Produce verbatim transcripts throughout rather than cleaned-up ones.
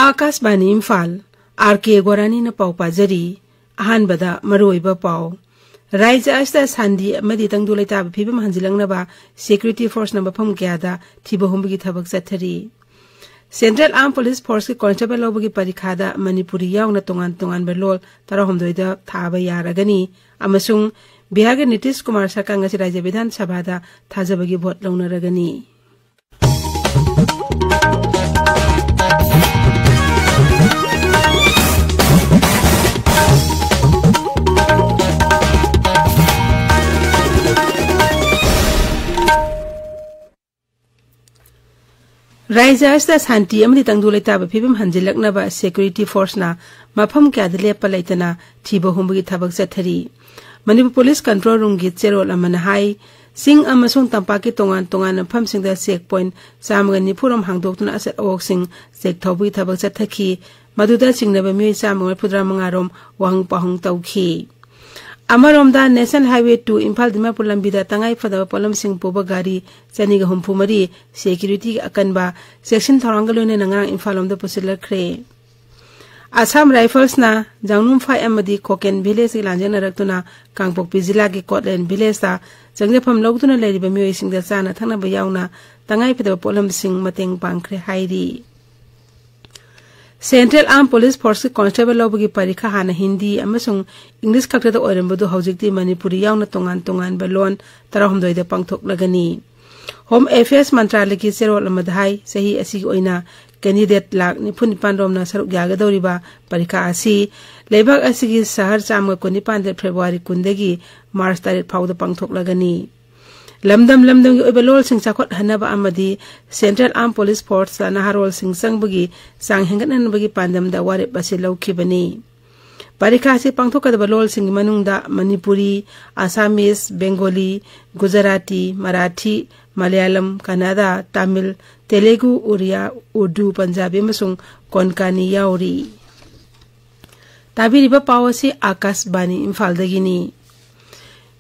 ꯑꯥꯀꯥꯁꯕꯥꯅꯤ Imphal, R ꯀꯦ ꯒꯣꯔꯥꯅꯤꯅ ꯄꯥꯎ ꯄꯥꯖꯔꯤ꯫ ꯑꯍꯥꯟꯕꯗ ꯃꯔꯨꯑꯣꯏꯕ ꯄꯥꯎ꯫ ꯔꯥꯖ꯭ꯌ ꯑꯁꯤꯗ ꯁꯥꯟꯇꯤ ꯑꯃꯗꯤ ꯇꯪꯗꯨ ꯂꯩꯇꯥꯕ ꯐꯤꯕꯝ ꯍꯟꯖꯤꯜꯂꯛꯅꯕ ꯁꯦꯀ꯭ꯌꯨꯔꯤꯇꯤ ꯐꯣꯔꯁꯅ ꯃꯐꯝ ꯀꯌꯥꯗ ꯊꯤꯕ ꯍꯨꯝꯕꯒꯤ ꯊꯕꯛ ꯆꯠꯊꯔꯤ꯫ ꯁꯦꯟꯇ꯭ꯔꯦꯜ ꯑꯥꯔꯝ ꯄꯨꯂꯤꯁ ꯐꯣꯔꯁꯀꯤ ꯀꯣꯟꯁꯇꯦꯕꯜ ꯂꯧꯕꯒꯤ ꯄꯔꯤꯈꯥꯗ ꯃꯅꯤꯄꯨꯔꯤ ꯌꯥꯎꯅ ꯇꯣꯉꯥꯟ ꯇꯣꯉꯥꯟꯕ ꯂꯣꯜ ꯇꯔꯥꯍꯨꯝꯗꯣꯏꯗ ꯊꯥꯕ ꯌꯥꯔꯒꯅꯤ ꯑꯃꯁꯨꯡ ꯕꯤꯍꯥꯔꯒꯤ ꯅꯤꯇꯤꯁ ꯀꯨꯃꯥꯔ ꯁꯔꯀꯥꯔ ꯉꯁꯤ ꯔꯥꯖ꯭ꯌ ꯕꯤꯙꯥꯟ ꯁꯚꯥꯗ ꯊꯥꯖꯕꯒꯤ ꯚꯣꯠ ꯂꯧꯅꯔꯒꯅꯤ꯫ ꯔꯥꯖ꯭ꯌ ꯑꯁꯤꯗ ꯁꯥꯟꯇꯤ ꯑꯃꯗꯤ ꯇꯪꯗꯨ ꯂꯩꯇꯥꯕ ꯐꯤꯕꯝ ꯍꯟꯖꯤꯜꯂꯛꯅꯕ ꯁꯦꯀ꯭ꯌꯨꯔꯤꯇꯤ ꯐꯣꯔꯁꯅ ꯃꯐꯝ ꯀꯌꯥꯗ ꯂꯦꯞꯄ ꯂꯩꯇꯅ ꯊꯤꯕ ꯍꯨꯝꯕꯒꯤ ꯊꯕꯛ ꯆꯠꯊꯔꯤ꯫ ꯃꯅꯤꯄꯨꯔ ꯄꯨꯂꯤꯁ ꯀꯟꯇ꯭ꯔꯣꯜ ꯔꯨꯝꯒꯤ ꯆꯦꯔꯣꯜ ꯑꯃꯅ ꯍꯥꯏ, ꯆꯤꯡ ꯑꯃꯁꯨꯡ ꯇꯝꯄꯥꯛꯀꯤ ꯇꯣꯉꯥꯟ ꯇꯣꯉꯥꯟꯕ ꯃꯐꯝꯁꯤꯡꯗ ꯆꯦꯛ ꯄꯣꯏꯟꯠ ꯆꯥꯝꯃꯒ ꯅꯤꯐꯨ ꯔꯣꯝ ꯍꯥꯡꯗꯣꯛꯇꯨꯅ ꯑꯆꯠ ꯑꯋꯣꯛꯁꯤꯡ ꯆꯦꯛ ꯇꯧꯕꯒꯤ ꯊꯕꯛ ꯆꯠꯊꯈꯤ꯫ ꯃꯗꯨꯗ ꯆꯤꯡꯅꯕ ꯃꯤꯑꯣꯏ ꯆꯥꯝꯃꯒ ꯃꯔꯤꯐꯨꯇꯔꯥ ꯃꯉꯥ ꯔꯣꯝ ꯋꯥꯍꯪ ꯄꯥꯎꯍꯪ ꯇꯧꯈꯤ꯫ ꯑꯃꯔꯣꯝꯗ, national highway two Imphal Dimapur ꯂꯝꯕꯤꯗ ꯇꯉꯥꯏ ꯐꯗꯕ ꯄꯣꯠꯂꯝꯁꯤꯡ ꯄꯨꯕ ꯒꯥꯔꯤ ꯆꯅꯤꯒ ꯍꯨꯝꯐꯨ ꯃꯔꯤ ꯁꯦꯀ꯭ꯌꯨꯔꯤꯇꯤꯒꯤ ꯑꯀꯟꯕ ꯆꯦꯛꯁꯤꯟ ꯊꯧꯔꯥꯡꯒ ꯂꯣꯏꯅꯅ ꯉꯔꯥꯡ ꯏꯝꯐꯥꯜ ꯂꯣꯝꯗ ꯄꯨꯁꯤꯜꯂꯛꯈ꯭ꯔꯦ꯫ ꯑꯁꯥꯝ ꯔꯥꯏꯐꯜꯁꯅ ꯖꯥꯡꯅꯨꯝꯐꯥꯏ ꯑꯃꯗꯤ ꯈꯣꯀꯦꯟ ꯚꯤꯂꯦꯖꯀꯤ ꯂꯥꯟꯖꯦꯟꯅꯔꯛꯇꯨꯅ ꯀꯥꯡꯄꯣꯛꯄꯤ ꯖꯤꯂꯥꯒꯤ ꯀꯣꯠꯂꯦꯟ ꯚꯤꯂꯦꯖꯇ ꯆꯪꯖꯐꯝ ꯂꯧꯗꯨꯅ ꯂꯩꯔꯤꯕ ꯃꯤꯑꯣꯏꯁꯤꯡꯗ ꯆꯥꯅ ꯊꯛꯅꯕ ꯌꯥꯎꯅ ꯇꯉꯥꯏ ꯐꯗꯕ ꯄꯣꯠꯂꯝꯁꯤꯡ ꯃꯇꯦꯡ ꯄꯥꯡꯈ꯭ꯔꯦ ꯍꯥꯏꯔꯤ꯫ ꯁꯦꯟꯇ꯭ꯔꯦꯜ ꯑꯥꯔꯝ ꯄꯨꯂꯤꯁ ꯐꯣꯔꯁꯀꯤ ꯀꯣꯟꯁꯇꯦꯕꯜ ꯂꯧꯕꯒꯤ ꯄꯔꯤꯈꯥ ꯍꯥꯟꯅ ꯍꯤꯟꯗꯤ ꯑꯃꯁꯨꯡ ꯏꯪꯂꯤꯁ ꯈꯛꯇꯗ ꯑꯣꯏꯔꯝꯕꯗꯨ ꯍꯧꯖꯤꯛꯇꯤ ꯃꯅꯤꯄꯨꯔꯤ ꯌꯥꯎꯅ ꯇꯣꯉꯥꯟ ꯇꯣꯉꯥꯟꯕ ꯂꯣꯟ ꯇꯔꯥꯍꯨꯝꯗꯣꯏꯗ ꯄꯥꯡꯊꯣꯛꯂꯒꯅꯤ꯫ ꯍꯣꯝ ꯑꯦꯐꯤꯌꯔꯁ ꯃꯟꯇ꯭ꯔꯥꯂꯌꯒꯤ ꯆꯦꯔꯣꯜ ꯑꯃꯗ ꯍꯥꯏ, ꯆꯍꯤ ꯑꯁꯤꯒꯤ ꯑꯣꯏꯅ ꯀꯦꯟꯗꯤꯗꯦꯠ ꯂꯥꯈ ꯅꯤꯐꯨ ꯅꯤꯄꯥꯟ ꯔꯣꯝꯅ ꯁꯔꯨꯛ ꯌꯥꯒꯗꯧꯔꯤꯕ ꯄꯔꯤꯈꯥ ꯑꯁꯤ ꯂꯩꯕꯥꯛ ꯑꯁꯤꯒꯤ ꯁꯍꯔ ꯆꯥꯝꯃꯒ ꯀꯨꯟꯅꯤꯄꯥꯟꯗ ꯐꯦꯕ꯭ꯔꯨꯋꯥꯔꯤ ꯀꯨꯟꯗꯒꯤ ꯃꯥꯔꯆ ꯇꯔꯦꯠ ꯐꯥꯎꯕꯗ ꯄꯥꯡꯊꯣꯛꯂꯒꯅꯤ꯫ ꯂꯝꯗꯝ ꯂꯝꯗꯝꯒꯤ ꯑꯣꯏꯕ ꯂꯣꯜꯁꯤꯡ ꯆꯥꯎꯈꯠꯍꯟꯅꯕ ꯑꯃꯗꯤ ꯁꯦꯟꯇ꯭ꯔꯦꯜ ꯑꯥꯔꯝ ꯄꯨꯂꯤꯁ ꯐꯣꯔꯁꯇ ꯅꯍꯥꯔꯣꯜꯁꯤꯡ ꯆꯪꯕꯒꯤ ꯆꯥꯡ ꯍꯦꯟꯒꯠꯍꯟꯅꯕꯒꯤ ꯄꯥꯟꯗꯝꯗ ꯋꯥꯔꯦꯞ ꯑꯁꯤ ꯂꯧꯈꯤꯕꯅꯤ꯫ ꯄꯔꯤꯈꯥ ꯑꯁꯤ ꯄꯥꯡꯊꯣꯛꯀꯗꯕ ꯂꯣꯜꯁꯤꯡꯒꯤ ꯃꯅꯨꯡꯗ ꯃꯅꯤꯄꯨꯔꯤ, ꯑꯁꯥꯃꯤꯁ, ꯕꯦꯡꯒꯣꯂꯤ, ꯒꯨꯖꯔꯥꯇꯤ, ꯃꯔꯥꯊꯤ, ꯃꯂꯌꯥꯂꯝ, ꯀꯟꯅꯗ, ꯇꯥꯃꯤꯜ, ꯇꯦꯂꯦꯒꯨ, ꯎꯔꯤꯌꯥ, ꯎꯔꯗꯨ, ꯄꯟꯖꯥꯕꯤ ꯑꯃꯁꯨꯡ ꯀꯣꯟꯀꯥꯅꯤ ꯌꯥꯎꯔꯤ꯫ ꯇꯥꯕꯤꯔꯤꯕ ꯄꯥꯎ ꯑꯁꯤ ꯑꯥꯀꯥꯁꯕꯥꯅꯤ ꯏꯝꯐꯥꯜꯗꯒꯤꯅꯤ꯫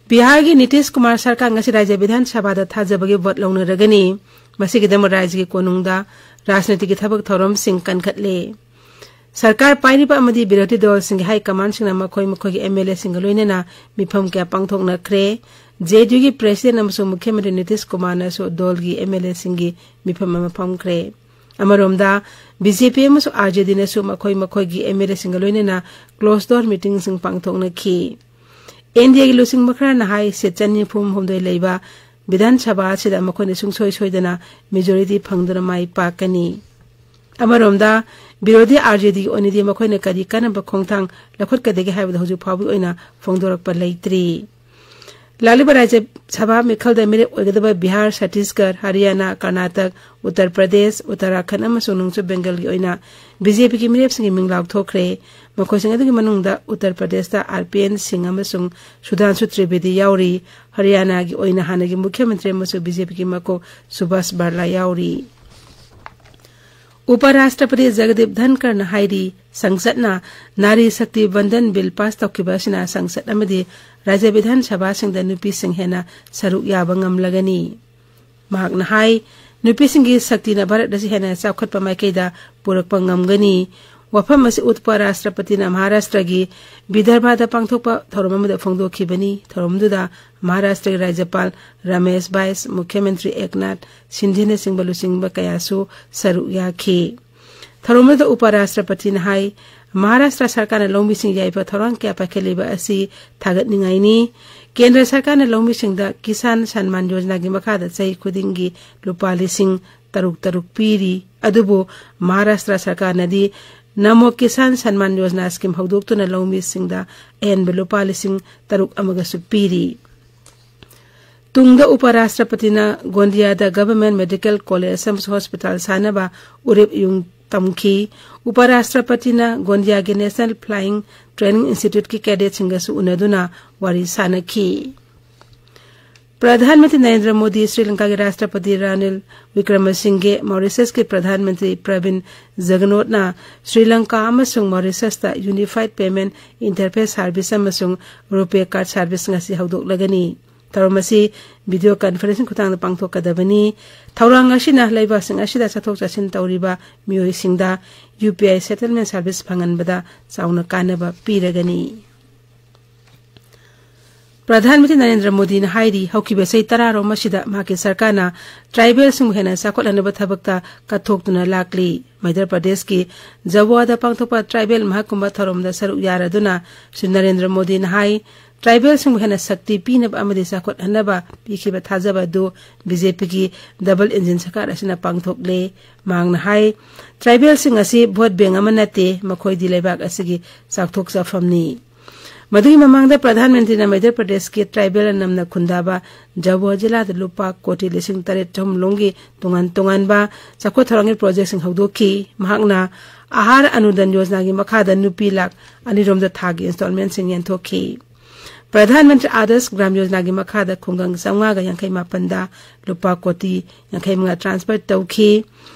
ꯕꯤꯍꯥꯔꯒꯤ ꯅꯤꯇꯤꯁ ꯀꯨꯃꯥꯔ ꯁꯔꯀꯥꯔ ꯉꯁꯤ ꯔꯥꯖ꯭ꯌ ꯕꯤꯙꯥꯟ ꯁꯚꯥꯗ ꯊꯥꯖꯕꯒꯤ ꯚꯣꯠ ꯂꯧꯅꯔꯒꯅꯤ꯫ ꯃꯁꯤꯒꯤꯗꯃꯛ ꯔꯥꯖ꯭ꯌꯒꯤ ꯀꯣꯅꯨꯡꯗ ꯔꯥꯖꯅꯤꯇꯤꯒꯤ ꯊꯕꯛ ꯊꯧꯔꯝꯁꯤꯡ ꯀꯟꯈꯠꯂꯦ꯫ ꯁꯔꯀꯥꯔ ꯄꯥꯏꯔꯤꯕ ꯑꯃꯗꯤ ꯕꯤꯔꯣꯙꯤ ꯗꯜꯁꯤꯡꯒꯤ ꯍꯥꯏ ꯀꯃꯥꯟꯁꯤꯡꯅ ꯃꯈꯣꯏ ꯃꯈꯣꯏꯒꯤ MLAꯁꯤꯡꯒ ꯂꯣꯏꯅꯅ ꯃꯤꯐꯝ ꯀꯌꯥ ꯄꯥꯡꯊꯣꯛꯅꯈ꯭ꯔꯦ꯫ JDUꯒꯤ president ꯑꯃꯁꯨꯡ ꯃꯨꯈ꯭ꯌ ꯃꯟꯇ꯭ꯔꯤ ꯅꯤꯇꯤꯁ ꯀꯨꯃꯥꯔꯅꯁꯨ ꯗꯜꯒꯤ MLAꯁꯤꯡꯒꯤ ꯃꯤꯐꯝ ꯑꯃ ꯐꯝꯈ꯭ꯔꯦ꯫ ꯑꯃꯔꯣꯝꯗ, BJP ꯑꯃꯁꯨꯡ RJDꯅꯁꯨ ꯃꯈꯣꯏ ꯃꯈꯣꯏꯒꯤ MLAꯁꯤꯡꯒ ꯂꯣꯏꯅꯅ closed door meetingꯁꯤꯡ ꯄꯥꯡꯊꯣꯛꯅꯈꯤ꯫ NDAꯒꯤ ꯂꯨꯆꯤꯡꯕ ꯈꯔꯅ ꯍꯥꯏ, seat ꯆꯅꯤ ꯅꯤꯐꯨ ꯍꯨꯝꯗꯣꯏ ꯂꯩꯕ ꯕꯤꯙꯥꯟ ꯁꯚꯥ ꯑꯁꯤꯗ ꯃꯈꯣꯏꯅ ꯁꯨꯡꯁꯣꯏ ꯁꯣꯏꯗꯅ majority ꯐꯪꯗꯨꯅ ꯃꯥꯏ ꯄꯥꯛꯀꯅꯤ꯫ ꯑꯃꯔꯣꯝꯗ, ꯕꯤꯔꯣꯙꯤ RJDꯒꯤ ꯑꯣꯏꯅꯗꯤ ꯃꯈꯣꯏꯅ ꯀꯔꯤ ꯀꯥꯟꯅꯕ ꯈꯣꯡꯊꯥꯡ ꯂꯧꯈꯠꯀꯗꯒꯦ ꯍꯥꯏꯕꯗꯨ ꯍꯧꯖꯤꯛ ꯐꯥꯎꯕꯒꯤ ꯑꯣꯏꯅ ꯐꯣꯡꯗꯣꯔꯛꯄ ꯂꯩꯇ꯭ꯔꯤ꯫ ꯂꯥꯛꯂꯤꯕ ꯔꯥꯖ꯭ꯌ ꯁꯚꯥ ꯃꯤꯈꯜꯗ ꯃꯤꯔꯦꯞ ꯑꯣꯏꯒꯗꯕ ꯕꯤꯍꯥꯔ, ꯆꯇꯤꯁꯒꯔ, ꯍꯔꯤꯌꯥꯅꯥ, ꯀꯔꯅꯥꯇꯛ, ꯎꯠꯇꯔ ꯄ꯭ꯔꯗꯦꯁ, ꯎꯠꯇꯔꯥꯈꯟꯗ ꯑꯃꯁꯨꯡ ꯅꯣꯡꯆꯨꯞ ꯕꯦꯡꯒꯜꯒꯤ ꯑꯣꯏꯅ BJPꯒꯤ ꯃꯤꯔꯦꯞꯁꯤꯡꯒꯤ ꯃꯤꯡ ꯂꯥꯎꯊꯣꯛꯈ꯭ꯔꯦ꯫ ꯃꯈꯣꯏꯁꯤꯡ ꯑꯗꯨꯒꯤ ꯃꯅꯨꯡꯗ ꯎꯠꯇꯔ ꯄ꯭ꯔꯗꯦꯁꯇ RPN ꯁꯤꯡ ꯑꯃꯁꯨꯡ ꯁꯨꯙꯥꯟꯁꯨ ꯇ꯭ꯔꯤꯕꯦꯗꯤ ꯌꯥꯎꯔꯤ꯫ ꯍꯔꯤꯌꯥꯅꯥꯒꯤ ꯑꯣꯏꯅ ꯍꯥꯟꯅꯒꯤ ꯃꯨꯈ꯭ꯌ ꯃꯟꯇ꯭ꯔꯤ ꯑꯃꯁꯨꯡ BJPꯒꯤ ꯃꯀꯣꯛ ꯁꯨꯚꯥꯁ ꯕꯔꯂꯥ ꯌꯥꯎꯔꯤ꯫ ꯎꯄ ꯔꯥꯁꯇ꯭ꯔꯄꯇꯤ ꯖꯒꯗꯤꯞ ꯙꯟꯀꯔꯅ ꯍꯥꯏꯔꯤ, ꯁꯪꯁꯠꯅ ꯅꯥꯔꯤ ꯁꯛꯇꯤ ꯚꯟꯗꯟ ꯕꯤꯜ ꯄꯥꯁ ꯇꯧꯈꯤꯕ ꯑꯁꯤꯅ ꯁꯪꯁꯠ ꯑꯃꯗꯤ ꯔꯥꯖ꯭ꯌ ꯕꯤꯙꯥꯟ ꯁꯚꯥꯁꯤꯡꯗ ꯅꯨꯄꯤꯁꯤꯡ ꯍꯦꯟꯅ ꯁꯔꯨꯛ ꯌꯥꯕ ꯉꯝꯂꯒꯅꯤ꯫ ꯃꯍꯥꯛꯅ ꯍꯥꯏ, ꯅꯨꯄꯤꯁꯤꯡꯒꯤ ꯁꯛꯇꯤꯅ ꯚꯥꯔꯠ ꯑꯁꯤ ꯍꯦꯟꯅ ꯆꯥꯎꯈꯠꯄ ꯃꯥꯏꯀꯩꯗ ꯄꯨꯔꯛꯄ ꯉꯝꯒꯅꯤ꯫ ꯋꯥꯐꯝ ꯑꯁꯤ ꯎꯄ ꯔꯥꯁꯇ꯭ꯔꯄꯇꯤꯅ ꯃꯍꯥꯔꯥꯁꯇ꯭ꯔꯒꯤ ꯕꯤꯗꯔꯚꯥꯗ ꯄꯥꯡꯊꯣꯛꯄ ꯊꯧꯔꯝ ꯑꯃꯗ ꯐꯣꯡꯗꯣꯛꯈꯤꯕꯅꯤ꯫ ꯊꯧꯔꯝꯗꯨꯗ ꯃꯍꯥꯔꯥꯁꯇ꯭ꯔꯒꯤ ꯔꯥꯖ꯭ꯌꯄꯥꯜ ꯔꯃꯦꯁ ꯕꯥꯏꯁ, ꯃꯨꯈ꯭ꯌ ꯃꯟꯇ꯭ꯔꯤ ꯑꯦꯛꯅꯥꯊ ꯁꯤꯟꯙꯦꯅꯆꯤꯡꯕ ꯂꯨꯆꯤꯡꯕ ꯀꯌꯥꯁꯨ ꯁꯔꯨꯛ ꯌꯥꯈꯤ꯫ ꯊꯧꯔꯝ ꯑꯗꯨꯗ ꯎꯄ ꯔꯥꯁꯇ꯭ꯔꯄꯇꯤꯅ ꯍꯥꯏ, ꯃꯍꯥꯔꯥꯁꯇ꯭ꯔ ꯁꯔꯀꯥꯔꯅ ꯂꯧꯃꯤꯁꯤꯡ ꯌꯥꯏꯐ ꯊꯧꯔꯥꯡ ꯀꯌꯥ ꯄꯥꯏꯈꯠꯂꯤꯕ ꯑꯁꯤ ꯊꯥꯒꯠꯅꯤꯡꯉꯥꯏꯅꯤ꯫ ꯀꯦꯟꯗ꯭ꯔ ꯁꯔꯀꯥꯔꯅ ꯂꯧꯃꯤꯁꯤꯡꯗ ꯀꯤꯁꯥꯟ ꯁꯟꯃꯥꯟ ꯌꯣꯖꯅꯥꯒꯤ ꯃꯈꯥꯗ ꯆꯍꯤ ꯈꯨꯗꯤꯡꯒꯤ ꯂꯨꯄꯥ ꯂꯤꯁꯤꯡ ꯇꯔꯨꯛ ꯇꯔꯨꯛ ꯄꯤꯔꯤ꯫ ꯑꯗꯨꯕꯨ ꯃꯍꯥꯔꯥꯁꯇ꯭ꯔ ꯁꯔꯀꯥꯔꯅꯗꯤ ꯅꯃꯣ ꯀꯤꯁꯥꯟ ꯁꯟꯃꯥꯟ ꯌꯣꯖꯅꯥ scheme ꯍꯧꯗꯣꯛꯇꯨꯅ ꯂꯧꯃꯤꯁꯤꯡꯗ ꯑꯍꯦꯟꯕ ꯂꯨꯄꯥ ꯂꯤꯁꯤꯡ ꯇꯔꯨꯛ ꯑꯃꯒꯁꯨ ꯄꯤꯔꯤ꯫ ꯇꯨꯡꯗ ꯎꯄ ꯔꯥꯁꯇ꯭ꯔꯄꯇꯤꯅ ꯒꯣꯟꯗꯤꯌꯥꯗ Government Medical College ꯑꯃꯁꯨꯡ hospital ꯁꯥꯅꯕ ꯎꯔꯦꯞ ꯌꯨꯡ ꯇꯝꯈꯤ꯫ ꯎꯄ ꯔꯥꯁꯇ꯭ꯔꯄꯇꯤꯅ ꯒꯣꯟꯗꯤꯌꯥꯒꯤ National Flying Training Instituteꯀꯤ cadetꯁꯤꯡꯒꯁꯨ ꯎꯅꯗꯨꯅ ꯋꯥꯔꯤ ꯁꯥꯅꯈꯤ꯫ ꯄ꯭ꯔꯙꯥꯟ ꯃꯟꯇ꯭ꯔꯤ ꯅꯔꯦꯟꯗ꯭ꯔ ꯃꯣꯗꯤ, ꯁ꯭ꯔꯤ ꯂꯪꯀꯥꯒꯤ ꯔꯥꯁꯇ꯭ꯔꯄꯇꯤ ꯔꯥꯅꯤꯜ ꯋꯤꯀ꯭ꯔꯃꯁꯤꯡꯒꯦ, ꯃꯣꯔꯤꯁꯁꯀꯤ ꯄ꯭ꯔꯙꯥꯟ ꯃꯟꯇ꯭ꯔꯤ ꯄ꯭ꯔꯕꯤꯟ ꯖꯒꯅꯣꯠꯅ ꯁ꯭ꯔꯤ ꯂꯪꯀꯥ ꯑꯃꯁꯨꯡ ꯃꯣꯔꯤꯁꯁꯇ Unified Payment Interface Service ꯑꯃꯁꯨꯡ RuPay card service ꯉꯁꯤ ꯍꯧꯗꯣꯛꯂꯒꯅꯤ꯫ ꯊꯧꯔꯝ ꯑꯁꯤ video conferencing ꯈꯨꯠꯊꯥꯡꯗ ꯄꯥꯡꯊꯣꯛꯀꯗꯕꯅꯤ꯫ ꯊꯧꯔꯥꯡ ꯑꯁꯤꯅ ꯂꯩꯕꯥꯛꯁꯤꯡ ꯑꯁꯤꯗ ꯆꯠꯊꯣꯛ ꯆꯠꯁꯤꯟ ꯇꯧꯔꯤꯕ ꯃꯤꯑꯣꯏꯁꯤꯡꯗ UPI settlement service ꯐꯪꯍꯟꯕꯗ ꯆꯥꯎꯅ ꯀꯥꯟꯅꯕ ꯄꯤꯔꯒꯅꯤ꯫ ꯄ꯭ꯔꯙꯥꯟ ꯃꯟꯇ꯭ꯔꯤ ꯅꯔꯦꯟꯗ꯭ꯔ ꯃꯣꯗꯤꯅ ꯍꯥꯏꯔꯤ, ꯍꯧꯈꯤꯕ ꯆꯍꯤ ꯇꯔꯥꯔꯣꯝ ꯑꯁꯤꯗ ꯃꯍꯥꯛꯀꯤ ꯁꯔꯀꯥꯔꯅ tribal ꯁꯤꯡꯕꯨ ꯍꯦꯟꯅ ꯆꯥꯎꯈꯠꯍꯟꯅꯕ ꯊꯕꯛꯇ ꯀꯠꯊꯣꯛꯇꯨꯅ ꯂꯥꯛꯂꯤ꯫ ꯃꯙ꯭ꯌ ꯄ꯭ꯔꯗꯦꯁꯀꯤ ꯖꯕꯨꯋꯥꯗ ꯄꯥꯡꯊꯣꯛꯄ tribal ꯃꯍꯥꯀꯨꯝꯚ ꯊꯧꯔꯝꯗ ꯁꯔꯨꯛ ꯌꯥꯔꯗꯨꯅ ꯁ꯭ꯔꯤ ꯅꯔꯦꯟꯗ꯭ꯔ ꯃꯣꯗꯤꯅ ꯍꯥꯏ, tribal ꯁꯤꯡꯕꯨ ꯍꯦꯟꯅ ꯁꯛꯇꯤ ꯄꯤꯅꯕ ꯑꯃꯗꯤ ꯆꯥꯎꯈꯠꯍꯟꯅꯕ ꯄꯤꯈꯤꯕ ꯊꯥꯖꯕ ꯑꯗꯨ BJPꯒꯤ double engine ꯁꯔꯀꯥꯔ ꯑꯁꯤꯅ ꯄꯥꯡꯊꯣꯛꯂꯦ꯫ ꯃꯍꯥꯛꯅ ꯍꯥꯏ, tribal ꯁꯤꯡ ꯑꯁꯤ vote bank ꯑꯃ ꯅꯠꯇꯦ, ꯃꯈꯣꯏꯗꯤ ꯂꯩꯕꯥꯛ ꯑꯁꯤꯒꯤ ꯆꯥꯎꯊꯣꯛ ꯆꯥꯐꯝꯅꯤ꯫ ꯃꯗꯨꯒꯤ ꯃꯃꯥꯡꯗ ꯄ꯭ꯔꯙꯥꯟ ꯃꯟꯇ꯭ꯔꯤꯅ ꯃꯙ꯭ꯌ ꯄ꯭ꯔꯗꯦꯁꯀꯤ tribal ꯅꯝꯅ ꯈꯨꯟꯗꯥꯕ ꯖꯕꯨꯋꯥ ꯖꯤꯂꯥꯗ ꯂꯨꯄꯥ ꯀꯣꯇꯤ ꯂꯤꯁꯤꯡ ꯇꯔꯦꯠ ꯆꯍꯨꯝ ꯂꯣꯝꯒꯤ ꯇꯣꯉꯥꯟ ꯇꯣꯉꯥꯟꯕ ꯆꯥꯎꯈꯠ ꯊꯧꯔꯥꯡꯒꯤ projectꯁꯤꯡ ꯍꯧꯗꯣꯛꯈꯤ꯫ ꯃꯍꯥꯛꯅ ꯑꯍꯥꯔ ꯑꯅꯨꯗꯥꯟ ꯌꯣꯖꯅꯥꯒꯤ ꯃꯈꯥꯗ ꯅꯨꯄꯤ ꯂꯥꯈ ꯑꯅꯤꯔꯣꯝꯗ ꯊꯥꯒꯤ installmentꯁꯤꯡ ꯌꯦꯟꯊꯣꯛꯈꯤ꯫ ꯄ꯭ꯔꯙꯥꯟ ꯃꯟꯇ꯭ꯔꯤ ꯑꯥꯗꯔꯁ ꯒ꯭ꯔꯥꯝ ꯌꯣꯖꯅꯥꯒꯤ ꯃꯈꯥꯗ ꯈꯨꯡꯒꯪ ꯆꯥꯝꯃꯉꯥꯒ ꯌꯥꯡꯈꯩ ꯃꯥꯄꯟꯗ ꯂꯨꯄꯥ ꯀꯣꯇꯤ ꯌꯥꯡꯈꯩ ꯃꯉꯥ transfer ꯇꯧꯈꯤ꯫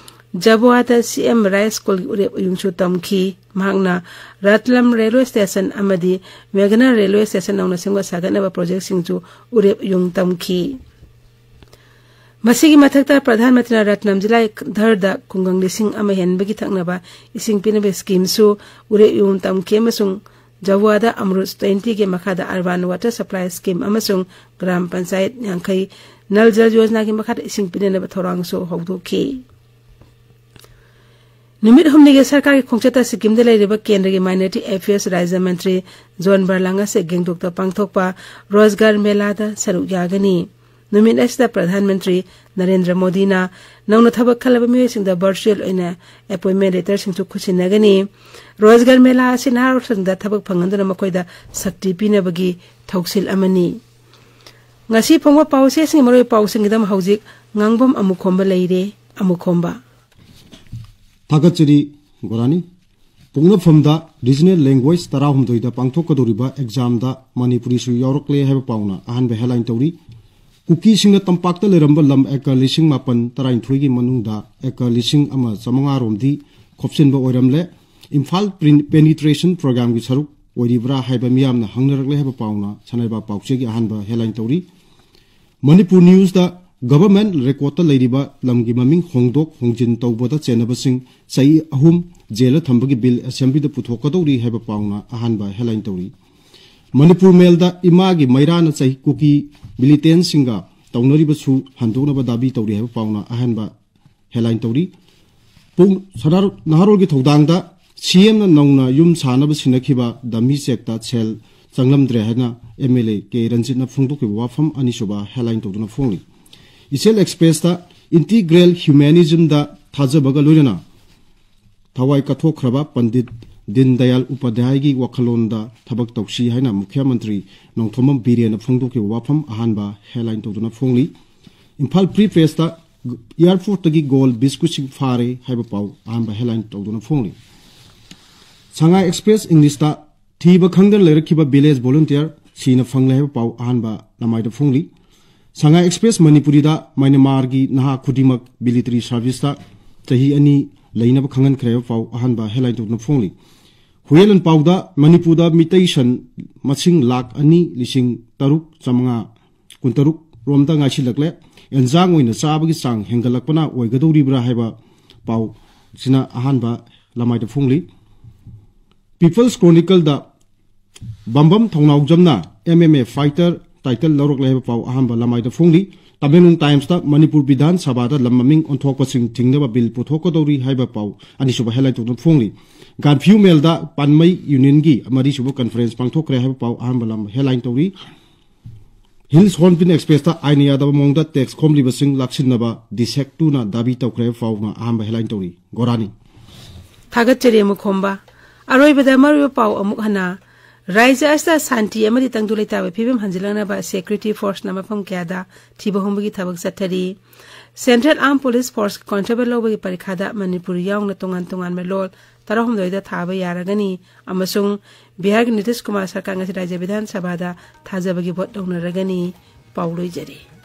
ꯖꯕꯨꯋꯥꯗ CM Rice Schoolꯒꯤ ꯎꯔꯦꯞ ꯎꯌꯨꯡꯁꯨ ꯇꯝꯈꯤ꯫ ꯃꯍꯥꯛꯅ ꯔꯠꯂꯝ railway station ꯑꯃꯗꯤ ꯃꯦꯘꯅꯥ railway station ꯅꯧꯅ ꯁꯦꯝꯒꯠ ꯁꯥꯒꯠꯅꯕ projectꯁꯤꯡꯁꯨ ꯎꯔꯦꯞ ꯎꯌꯨꯡ ꯇꯝꯈꯤ꯫ ꯃꯁꯤꯒꯤ ꯃꯊꯛꯇ ꯄ꯭ꯔꯙꯥꯟ ꯃꯟꯇ꯭ꯔꯤꯅ ꯔꯠꯅꯝ ꯖꯤꯂꯥ ꯙꯔꯗ ꯈꯨꯡꯒꯪ ꯂꯤꯁꯤꯡ ꯑꯃ ꯍꯦꯟꯕꯒꯤ ꯊꯛꯅꯕ ꯏꯁꯤꯡ ꯄꯤꯅꯕ schemeꯁꯨ ꯎꯔꯦꯞ ꯎꯌꯨꯡ ꯇꯝꯈꯤ ꯑꯃꯁꯨꯡ ꯖꯕꯨꯋꯥꯗ ꯑꯃ꯭ꯔꯨꯠ twentyꯒꯤ ꯃꯈꯥꯗ urban water supply scheme ꯑꯃꯁꯨꯡ ꯒ꯭ꯔꯥꯝ ꯄꯟꯆꯥꯌꯠ ꯌꯥꯡꯈꯩ ꯅꯜ ꯖꯜ ꯌꯣꯖꯅꯥꯒꯤ ꯃꯈꯥꯗ ꯏꯁꯤꯡ ꯄꯤꯅꯅꯕ ꯊꯧꯔꯥꯡꯁꯨ ꯍꯧꯗꯣꯛꯈꯤ꯫ ꯅꯨꯃꯤꯠ ꯍꯨꯝꯅꯤꯒꯤ ꯁꯔꯀꯥꯔꯒꯤ ꯈꯣꯡꯆꯠꯇ ꯁꯤꯛꯀꯤꯝꯗ ꯂꯩꯔꯤꯕ ꯀꯦꯟꯗ꯭ꯔꯒꯤ minority affairs ꯔꯥꯖ꯭ꯌ ꯃꯟꯇ꯭ꯔꯤ ꯖꯣꯟ ꯕꯔꯂꯥꯡ ꯑꯁꯤ ꯒꯦꯡꯇꯣꯛꯇ ꯄꯥꯡꯊꯣꯛꯄ ꯔꯣꯖꯒꯥꯔ ꯃꯦꯂꯥꯗ ꯁꯔꯨꯛ ꯌꯥꯒꯅꯤ꯫ ꯅꯨꯃꯤꯠ ꯑꯁꯤꯗ ꯄ꯭ꯔꯙꯥꯟ ꯃꯟꯇ꯭ꯔꯤ ꯅꯔꯦꯟꯗ꯭ꯔ ꯃꯣꯗꯤꯅ ꯅꯧꯅ ꯊꯕꯛ ꯈꯜꯂꯕ ꯃꯤꯑꯣꯏꯁꯤꯡꯗ virtual ꯑꯣꯏꯅ appointment letterꯁꯤꯡꯁꯨ ꯈꯨꯠꯁꯤꯟꯅꯒꯅꯤ꯫ ꯔꯣꯖꯒꯥꯔ ꯃꯦꯂꯥ ꯑꯁꯤ ꯅꯍꯥꯔꯣꯜꯁꯤꯡꯗ ꯊꯕꯛ ꯐꯪꯍꯟꯗꯨꯅ ꯃꯈꯣꯏꯗ ꯁꯛꯇꯤ ꯄꯤꯅꯕꯒꯤ ꯊꯧꯁꯤꯜ ꯑꯃꯅꯤ꯫ ꯉꯁꯤ ꯐꯣꯡꯕ ꯄꯥꯎꯆꯦꯁꯤꯡꯒꯤ ꯃꯔꯨꯑꯣꯏꯕ ꯄꯥꯎꯁꯤꯡꯒꯤꯗꯃꯛ ꯍꯧꯖꯤꯛ ꯉꯥꯡꯕꯝ ꯑꯃꯨꯈꯣꯝꯕ ꯂꯩꯔꯦ꯫ ꯑꯃꯨꯈꯣꯝꯕ꯫ ꯊꯥꯒꯠꯆꯔꯤ ꯒꯣꯔꯥꯅꯤ꯫ ꯄꯣꯛꯅꯐꯝꯗ regional language ꯇꯔꯥꯍꯨꯝꯗꯣꯏꯗ ꯄꯥꯡꯊꯣꯛꯀꯗꯧꯔꯤꯕ examꯗ ꯃꯅꯤꯄꯨꯔꯤꯁꯨ ꯌꯥꯎꯔꯛꯂꯦ ꯍꯥꯏꯕ ꯄꯥꯎꯅ ꯑꯍꯥꯟꯕ headline ꯇꯧꯔꯤ꯫ ꯀꯨꯀꯤꯁꯤꯡꯅ ꯇꯝꯄꯥꯛꯇ ꯂꯩꯔꯝꯕ ꯂꯝ acre ꯂꯤꯁꯤꯡ ꯃꯥꯄꯟ ꯇꯔꯥꯅꯤꯊꯣꯏꯒꯤ ꯃꯅꯨꯡꯗ acre ꯂꯤꯁꯤꯡ ꯑꯃ ꯆꯥꯃꯉꯥ ꯔꯣꯝꯗꯤ ꯈꯣꯞꯆꯤꯟꯕ ꯑꯣꯏꯔꯝꯂꯦ꯫ ꯏꯝꯐꯥꯜ ꯄ꯭ꯔꯤꯟ-, penetration programꯒꯤ ꯁꯔꯨꯛ ꯑꯣꯏꯔꯤꯕ꯭ꯔꯥ ꯍꯥꯏꯕ ꯃꯤꯌꯥꯝꯅ ꯍꯪꯅꯔꯛꯂꯦ ꯍꯥꯏꯕ ꯄꯥꯎꯅ ꯁꯅꯥꯂꯩꯕꯥꯛ ꯄꯥꯎꯆꯦꯒꯤ ꯑꯍꯥꯟꯕ headline ꯇꯧꯔꯤ꯫ ꯃꯅꯤꯄꯨꯔ ꯅ꯭ꯌꯨꯁꯇ ꯒꯚꯔꯟꯃꯦꯟꯠ ꯔꯦꯀꯣꯔꯗꯇ ꯂꯩꯔꯤꯕ ꯂꯝꯒꯤ ꯃꯃꯤꯡ ꯍꯣꯡꯗꯣꯛ ꯍꯣꯡꯖꯤꯟ ꯇꯧꯕꯗ ꯆꯦꯟꯅꯕꯁꯤꯡ ꯆꯍꯤ ꯑꯍꯨꯝ ꯖꯦꯜꯗ ꯊꯝꯕꯒꯤ ꯕꯤꯜ ꯑꯦꯁꯦꯝꯕ꯭ꯂꯤꯗ ꯄꯨꯊꯣꯛꯀꯗꯧꯔꯤ ꯍꯥꯏꯕ ꯄꯥꯎꯅ ꯑꯍꯥꯟꯕ ꯍꯦꯗꯂꯥꯏꯟ ꯇꯧꯔꯤ꯫ ꯃꯅꯤꯄꯨꯔ ꯃꯦꯜꯗ ꯏꯃꯥꯒꯤ ꯃꯩꯔꯥꯅ ꯆꯍꯤ ꯀꯨꯀꯤ ꯃꯤꯂꯤꯇꯦꯟꯁꯤꯡꯒ ꯇꯧꯅꯔꯤꯕꯁꯨ ꯍꯟꯗꯣꯛꯅꯕ ꯗꯥꯕꯤ ꯇꯧꯔꯤ ꯍꯥꯏꯕ ꯄꯥꯎꯅ ꯑꯍꯥꯟꯕ ꯍꯦꯗꯂꯥꯏꯟ ꯇꯧꯔꯤ꯫ ꯄꯨꯡ ꯁꯅꯥꯔꯣ-, ꯅꯍꯥꯔꯣꯜꯒꯤ ꯊꯧꯗꯥꯡꯗ ꯁꯤꯑꯦꯝꯅ ꯅꯧꯅ ꯌꯨꯝ ꯁꯥꯅꯕ ꯁꯤꯟꯅꯈꯤꯕ ꯗꯝꯃꯤ ꯆꯦꯛꯇ ꯁꯦꯜ ꯆꯪꯂꯝꯗ꯭ꯔꯦ ꯍꯥꯏꯅ ꯑꯦꯝ ꯑꯦꯜ ꯑꯦ ꯀꯦ ꯔꯟꯖꯤꯠꯅ ꯐꯣꯡꯗꯣꯛꯈꯤꯕ ꯋꯥꯐꯝ ꯑꯅꯤꯁꯨꯕ ꯍꯦꯗꯂꯥꯏꯟ ꯇꯧꯗꯨꯅ ꯐꯣꯡꯂꯤ꯫ ꯏꯆꯦꯜ ꯑꯦꯛꯁꯄ꯭ꯔꯦꯁꯇ ꯏꯟꯇꯤꯒ꯭ꯔꯦꯜ ꯍ꯭ꯌꯨꯃꯦꯅꯤꯖꯝꯗ ꯊꯥꯖꯕꯒ ꯂꯣꯏꯅꯅ ꯊꯋꯥꯏ ꯀꯠꯊꯣꯛꯈ꯭ꯔꯕ ꯄꯟꯗꯤꯠ ꯗꯤꯟ ꯗꯌꯥꯜ ꯎꯄꯥꯙ꯭ꯌꯥꯌꯒꯤ ꯋꯥꯈꯜꯂꯣꯟꯗ ꯊꯕꯛ ꯇꯧꯁꯤ ꯍꯥꯏꯅ ꯃꯨꯈ꯭ꯌ ꯃꯟꯇ꯭ꯔꯤ ꯅꯣꯡꯊꯣꯝꯕꯝ ꯕꯤꯔꯦꯟꯅ ꯐꯣꯡꯗꯣꯛꯈꯤꯕ ꯋꯥꯐꯝ ꯑꯍꯥꯟꯕ ꯍꯦꯗꯂꯥꯏꯟ ꯇꯧꯗꯨꯅ ꯐꯣꯡꯂꯤ꯫ ꯏꯝꯐꯥꯜ ꯐ꯭ꯔꯤ ꯄ꯭ꯔꯦꯁꯇ ꯏꯌꯥꯔꯄꯣꯔꯠꯇꯒꯤ ꯒꯣꯜ ꯕꯤꯁꯀꯨꯠꯁꯤꯡ ꯐꯥꯔꯦ ꯍꯥꯏꯕ ꯄꯥꯎ ꯑꯍꯥꯟꯕ ꯍꯦꯗꯂꯥꯏꯟ ꯇꯧꯗꯨꯅ ꯐꯣꯡꯂꯤ꯫ ꯁꯉꯥꯏ ꯑꯦꯛꯁꯄ꯭ꯔꯦꯁ ꯏꯪꯂꯤꯁꯇ ꯊꯤꯕ ꯈꯪꯗꯅ ꯂꯩꯔꯛꯈꯤꯕ ꯚꯤꯂꯦꯖ ꯚꯣꯂꯨꯟꯇꯤꯌꯔ ꯁꯤꯅ ꯐꯪꯂꯦ ꯍꯥꯏꯕ ꯄꯥꯎ ꯑꯍꯥꯟꯕ ꯂꯃꯥꯏꯗ ꯐꯣꯡꯂꯤ꯫ ꯁꯉꯥꯏ ꯑꯦꯛꯁꯄ꯭ꯔꯦꯁ ꯃꯅꯤꯄꯨꯔꯤꯗ ꯃ꯭ꯌꯥꯟꯃꯥꯔꯒꯤ ꯅꯍꯥ ꯈꯨꯗꯤꯡꯃꯛ ꯃꯤꯂꯤꯇꯔꯤ ꯁꯥꯔꯚꯤꯁꯇ ꯆꯍꯤ ꯑꯅꯤ ꯂꯩꯅꯕ ꯈꯪꯍꯟꯈ꯭ꯔꯦ ꯍꯥꯏꯕ ꯄꯥꯎ ꯑꯍꯥꯟꯕ ꯍꯦꯗꯂꯥꯏꯟ ꯇꯧꯗꯨꯅ ꯐꯣꯡꯂꯤ꯫ ꯍꯨꯌꯦꯟ ꯂꯥꯟꯄꯥꯎꯗ ꯃꯅꯤꯄꯨꯔꯗ ꯃꯤꯇꯩ ꯁꯟ ꯃꯁꯤꯡ ꯂꯥꯈ ꯑꯅꯤ ꯂꯤꯁꯤꯡ ꯇꯔꯨꯛ ꯆꯥꯃꯉꯥ ꯀꯨꯟꯇꯔꯨꯛ ꯔꯣꯝꯗ ꯉꯥꯏꯁꯤꯜꯂꯛꯂꯦ꯫ ꯑꯦꯟꯖꯥꯡ ꯑꯣꯏꯅ ꯆꯥꯕꯒꯤ ꯆꯥꯡ ꯍꯦꯟꯒꯠꯂꯛꯄꯅ ꯑꯣꯏꯒꯗꯧꯔꯤꯕ꯭ꯔꯥ ꯍꯥꯏꯕ ꯄꯥꯎꯁꯤꯅ ꯑꯍꯥꯟꯕ ꯂꯃꯥꯏꯗ ꯐꯣꯡꯂꯤ꯫ ꯄꯤꯄꯜꯁ ꯀ꯭ꯔꯣꯅꯤꯀꯜꯗ ꯕꯝꯕꯝ ꯊꯧꯅꯥꯎꯖꯝꯅ M M A fighter title ꯂꯧꯔꯛꯂꯦ ꯍꯥꯏꯕ ꯄꯥꯎ ꯑꯍꯥꯟꯕ ꯂꯃꯥꯏꯗ ꯐꯣꯡꯂꯤ꯫ ꯇꯃꯦꯡꯂꯣꯡ ꯇꯥꯏꯝꯁꯇ ꯃꯅꯤꯄꯨꯔ ꯕꯤꯙꯥꯟ ꯁꯚꯥꯗ ꯂꯝ ꯃꯃꯤꯡ ꯑꯣꯟꯊꯣꯛꯄꯁꯤꯡ ꯊꯤꯡꯅꯕ ꯕꯤꯜ ꯄꯨꯊꯣꯛꯀꯗꯧꯔꯤ ꯍꯥꯏꯕ ꯄꯥꯎ ꯑꯅꯤꯁꯨꯕ ꯍꯦꯗꯂꯥꯏꯟ ꯇꯧꯗꯨꯅ ꯐꯣꯡꯂꯤ꯫ ꯒꯥꯟꯐꯤꯌꯨ ꯃꯦꯜꯗ ꯄꯥꯟꯃꯩ ꯌꯨꯅꯤꯌꯟꯒꯤ ꯃꯔꯤꯁꯨꯕ ꯀꯟꯐꯔꯦꯟꯁ ꯄꯥꯡꯊꯣꯛꯈ꯭ꯔꯦ ꯍꯥꯏꯕ ꯄꯥꯎ ꯑꯍꯥꯟꯕ ꯂꯝ ꯍꯦꯗꯂꯥꯏꯟ ꯇꯧꯔꯤ꯫ ꯍꯤꯜꯁ ꯍꯣꯔꯟꯕꯤꯜ ꯑꯦꯛꯁꯄ꯭ꯔꯦꯁꯇ ꯑꯥꯏꯟ ꯌꯥꯗꯕ ꯃꯑꯣꯡꯗ ꯇꯦꯛꯁ ꯈꯣꯝꯂꯤꯕꯁꯤꯡ ꯂꯥꯛꯁꯤꯟꯅꯕ ꯗꯤꯁꯦꯛꯇꯨꯅ ꯗꯥꯕꯤ ꯇꯧꯈ꯭ꯔꯦ ꯍꯥꯏꯕ ꯄꯥꯎꯅ ꯑꯍꯥꯟꯕ ꯍꯦꯗꯂꯥꯏꯟ ꯇꯧꯔꯤ꯫ ꯒꯣꯔꯥꯅꯤ꯫ ꯊꯥꯒꯠꯆꯔꯤ ꯑꯃꯨꯛ ꯈꯣꯝꯕ꯫ ꯑꯔꯣꯏꯕꯗ ꯃꯔꯨꯑꯣꯏꯕ ꯄꯥꯎ ꯑꯃꯨꯛ ꯍꯟꯅ꯫ ꯔꯥꯖ꯭ꯌ ꯑꯁꯤꯗ ꯁꯥꯟꯇꯤ ꯑꯃꯗꯤ ꯇꯪꯗꯨ ꯂꯩꯇꯥꯕꯒꯤ ꯐꯤꯕꯝ ꯍꯟꯖꯤꯜꯂꯛꯅꯕ ꯁꯦꯀ꯭ꯌꯨꯔꯤꯇꯤ ꯐꯣꯔꯁꯅ ꯃꯐꯝ ꯀꯌꯥꯗ ꯊꯤꯕ ꯍꯨꯝꯕꯒꯤ ꯊꯕꯛ ꯆꯠꯊꯔꯤ꯫ ꯁꯦꯟꯇ꯭ꯔꯦꯜ ꯑꯥꯔꯝ ꯄꯨꯂꯤꯁ ꯐꯣꯔꯁ ꯀꯣꯟꯁꯇꯦꯕꯜ ꯂꯧꯕꯒꯤ ꯄꯔꯤꯈꯥꯗ ꯃꯅꯤꯄꯨꯔ ꯌꯥꯎꯅ ꯇꯣꯉꯥꯟ ꯇꯣꯉꯥꯟꯕ ꯂꯣꯜ ꯇꯔꯥꯍꯨꯝꯗꯣꯏꯗ ꯊꯥꯕ ꯌꯥꯔꯒꯅꯤ ꯑꯃꯁꯨꯡ ꯕꯤꯍꯥꯔꯒꯤ ꯅꯤꯇꯤꯁ ꯀꯨꯃꯥꯔ ꯁꯔꯀꯥꯔ ꯉꯁꯤ ꯔꯥꯖ꯭ꯌ ꯕꯤꯙꯥꯟ ꯁꯚꯥꯗ ꯊꯥꯖꯕꯒꯤ ꯚꯣꯠ ꯂꯧꯅꯔꯒꯅꯤ꯫ ꯄꯥꯎ ꯂꯣꯏꯖꯔꯦ꯫